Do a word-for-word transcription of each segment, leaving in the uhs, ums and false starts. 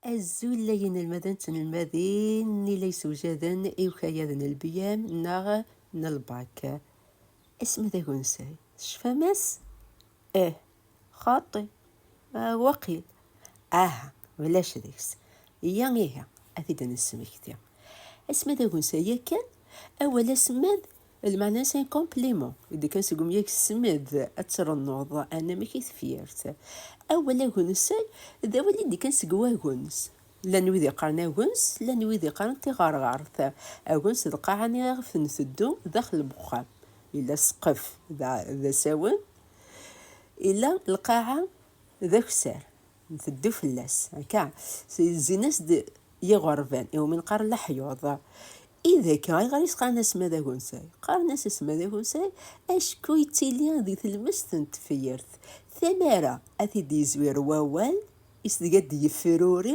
Azul ay inelmaden d tnelmadin, i la yessewjaden i ukayad n lbiyam neɣ n lbak. Asma d agunsay, tecfam-as? Ih, xaṭi. Ah, waqil. Aha, ulac deg-s. Iya ihi, ad t-id-nesmekti. Asma d agunsay yakan, awal asmad, lmeɛna-s un complément, i d-ikkan seg umyag smed, ad trennuḍ anamek i tefyirt. Awal agunsay, d awal i d-ikkan seg waguns. Llan wid iqqaren aguns, llan wid iqqaren tiɣerɣert. Aguns d lqaɛa-nni iɣef nteddu daxel n wexxam. Yella ssqef d a-, d asawen, yella lqaɛa d akessar. Nteddu fell-as, akka. Zzin-as-d yiɣerban, iwumi neqqar leḥyuḍ. I d akka, ayɣer i s-qqaren asma d agunsay? Qqaren-as asma d agunsay acku yettili di tlemmast n tefyirt. Tamara ad t-id-yezwir wawal, is deg ad d-yefruri,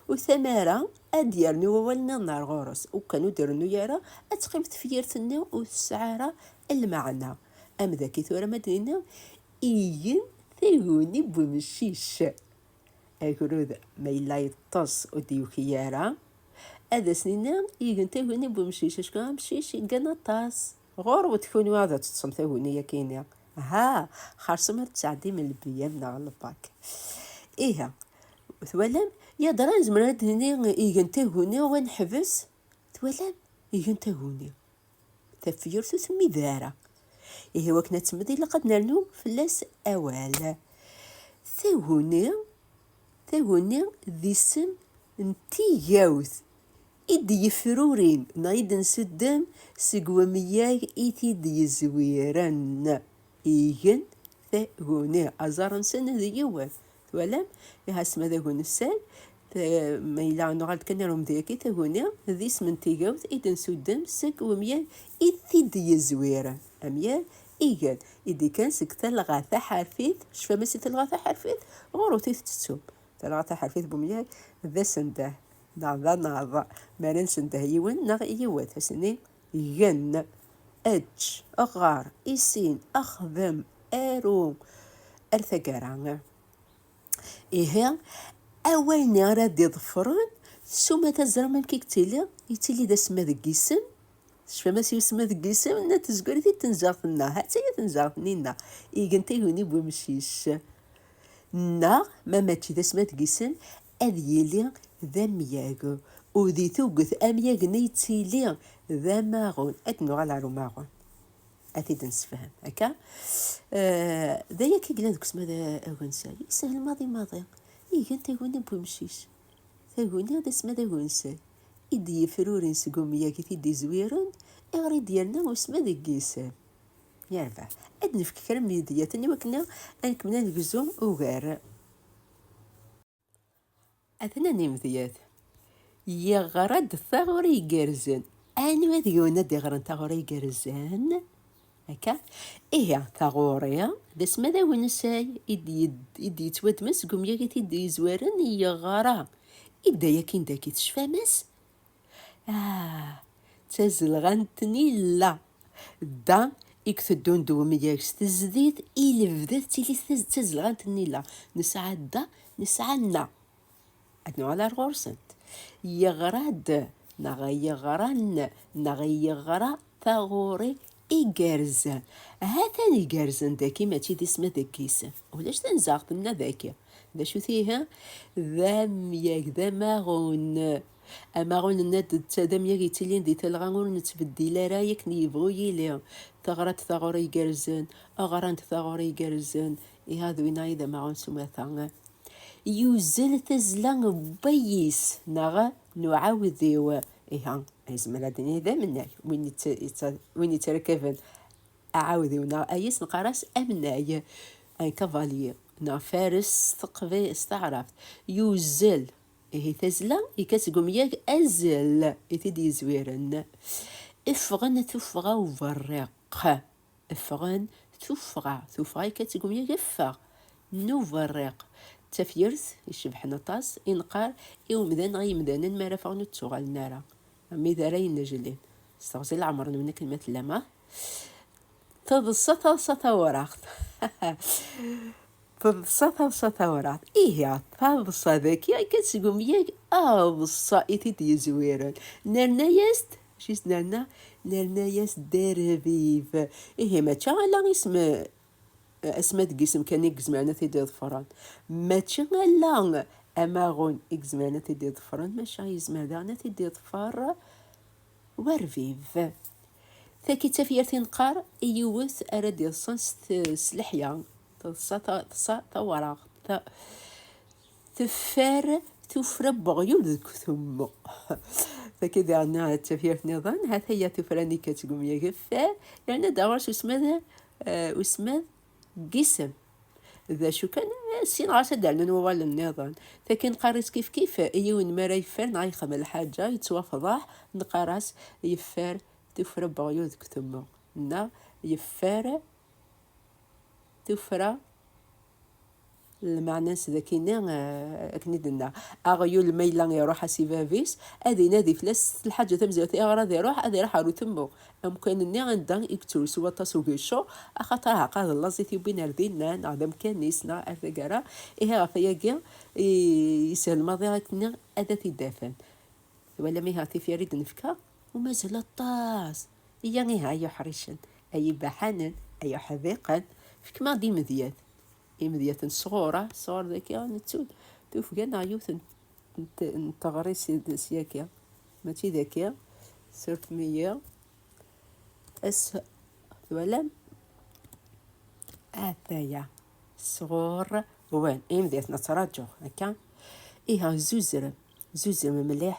u tamara ad d-yernu wawal nniḍen ar ɣur-s. Ukan ur d-rennu ara, ad teqqim tefyirt-nni ur tesɛi ara lmeɛna. Am dagi tura ma d-nini, igen taguni n wemcic. Agrud ma yella yeṭṭes ur d-yuki ara, ad as-nini igen taguni n wemcic, acku amcic yeggan aṭas. Ɣur-wet kunwi ad teṭṭsem taguni-agi-nni. Ha, xersum ad tesɛeddim lbiyam neɣ lbak. Ihi, twalam, yaḍra nezmer ad d-nini igen taguni u ad neḥbes. Twalam, igen taguni. Tafyirt ur temmid ara. Ihi, wakken ad temmed, ilaq ad nernu fell-as awal. Taguni, taguni d isem n tigawt i d-yefrurin neɣ i d-nsuddem seg wemyag i t-id-yezwiren. Igen taguni, aẓar-nsen d yiwen. Twalam? Ihi asma d agunsay, t-, ma yella nuɣal-d kan ar umedya-agi, taguni d isem n tigawt i d-nsuddem seg wemyag i t-id-yezwiren. Amyag igen, i d-ikkan seg talɣa taḥerfit, tecfam-as i talɣa taḥerfit? Ɣur-wet i tettettum. Talɣa taḥerfit n umyag d asendeh, neɣ d anaḍ, mi ara nsendeh yiwen neɣ yiwet, ad s-nini gen, ečč, ɣer, issin, xdem, aru, ar taggara. Ihi, awal-nni ara d-iḍefren, s umata teẓram amek i yettili, yettili d asma deg yisem. Tecfam-as i usma deg yisem, nna tezger di tenzaɣt-nneɣ, ha-tt-aya tenzaɣt-nni-nneɣ, igen taguni n wemcic. Neɣ, ma mačči d asma deg yisem, ad yili d amyag. U di tuget, amyag-nni yettili d amaɣun. Ad nuɣal ɣer umaɣun. Ad t-id-nessefhem, akka? Eh, d aya kan i yellan deg usma d agunsay. Yeshel maḍi maḍi. Igen taguni n wemcic. Taguni d asma d agunsay i d-yefrurin seg umyag i t-id-izwiren, iɣer i d-yerna usma deg yisem. Yerbeḥ. Ad d-nefk kra n yimedyaten i wakken ad nkemmel ad negzu ugar. Atnan imedyat. Yeɣra-d taɣuri igerrzen. Anwa deg-wen ad d-iɣren taɣuri igerrzen? Akka? Ihi, taɣuri d asma d awensay i d-, i d-yettwaddmen seg umyag i t-id-yezwaren yeɣra. I d aya-kin dagi tecfam-as? Ah, d tazelɣa n tnila. Da i iteddun d umyag s tezdit, i lebda tettili taz-, d tazelɣa n tnila. Nesɛa da, nesɛa na. Ad nuɣal ar ɣur-sent. Yeɣra-d, neɣ yeɣran, neɣ yeɣra taɣuri igerrzen. Ha-t-an igerrzen dagi, mačči d isem deg yisem. Ulac tanzaɣt-nna dagi. D acu-t ihi? D amyag, d amaɣun. Amaɣun-nni d netta d amyag yettilin di talɣa ur nettbeddil ara akken yebɣu yili. Teɣra-d taɣuri igerrzen, ɣran-d taɣuri igerrzen. Iha d winna i d amaɣun s umata. Yuzzel tazzla n wayis neɣ n uɛawdiw. Iha, yezmer ad d-nini d amnay. Win yett-, yett-, win yettrakaben aɛawdiw neɣ ayis neqqar-as amnay, un cavalier, neɣ fares s teqbi-, s taɛrabt. Yuzzel, ihi tazzla yekka seg umyag azzel i t-id-yezwiren. Ffɣen tuffɣa uberriq. Ffɣen tuffɣa. Tuffɣa yekka seg umyag ffeɣ n uberriq. D tafyirt icebḥen aṭas i neqqar i umdan neɣ i yimdanen mi ara ffɣen ur ttuɣalen ara. Am wid ara yennejlen s teɣzi n leɛmer-nwen akken ma tellam, ah. Taḍsa, taḍsa tawraɣt. Teḍsa taḍsa tawraɣt. Ihi, taḍsa daki akka seg umyag, aḍsa i t-id-yezwiren. Nerna-yas-d, acu i s-nerna? Nerna-yas-d arbib. Ihi, mačči ala isem, asmad n yisem kan i izemren ad t-id-iḍefren. Mačči ala amaɣun i izemren ad t-id-iḍefren, maca yezmer daɣen ad t-id-iḍfer warbib. Tagi d tafyirt i neqqar i yiwet ara d-iḍsen s t-, s leḥya. Teḍsa ta-, teḍsa tawraɣt. Ta-, teffer tuffra n weɣyul deg utemmu. Tagi diɣen d tafyirt nniḍen. Ha-t-aya tuffra-nni kan seg umyag ffer. Yerna-d ɣur-s usmad, eh, usmad n yisem. D acu kan, eh, sin ɣas ad d-rnun wawalen nniḍen. Tagi neqqar-as kifkif i yiwen mi ara yeffer neɣ yexdem lḥaǧa, yettwafḍeḥ, neqqar-as yeffer tuffra n weɣyul deg utemmu. Neɣ yeffer tuffra, lmeɛna-s daki-nni, eh, akken i d-nenna, aɣyul ma yella iruḥ-as i bab-is, ad inadi fell-as s lḥaǧa tamezwarut, ayɣer ad iruḥ? Ad iruḥ ɣer utemmu. Amkan-nni anda i yettrusu waṭas ugecu, axaṭer aɛeqqa d laẓ i t-yewwin ar dinna, neɣ d amkan-is, neɣ ar taggara. Ihi ɣef wayagi, i-, yeshel maḍi akken-nni ad t-id-afen. Twalam ihi tifyar i d-nefka? U mazal aṭas. Iya ihi ay uḥricen, ay ibaḥanen, ay uḥdiqen, fkem-aɣ-d imedyat. Imedyat n sɣur, ah, sɣur daki, ah, nettu-d tufga neɣ yiwet n, n t-, n teɣri s, s yaki. Mačči daki, surfem-iyi. As, twalam? Ataya, sɣur wan. Imedyat nettraǧu, akka. Ihi, zuzrem, zuzrem mliḥ,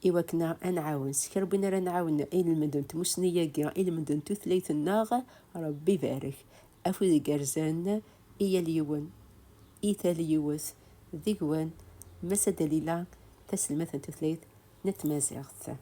i wakken ad nɛawen s kra n win ara nɛawen ilmend n tmussni-agi, ilmend n tutlayt-nneɣ, Rebbi ibarek. Afud igerrzen i yal yiwen, i tal yiwet, deg-wen, Massa Dalila, taselmadt n tutlayt n tmaziɣt.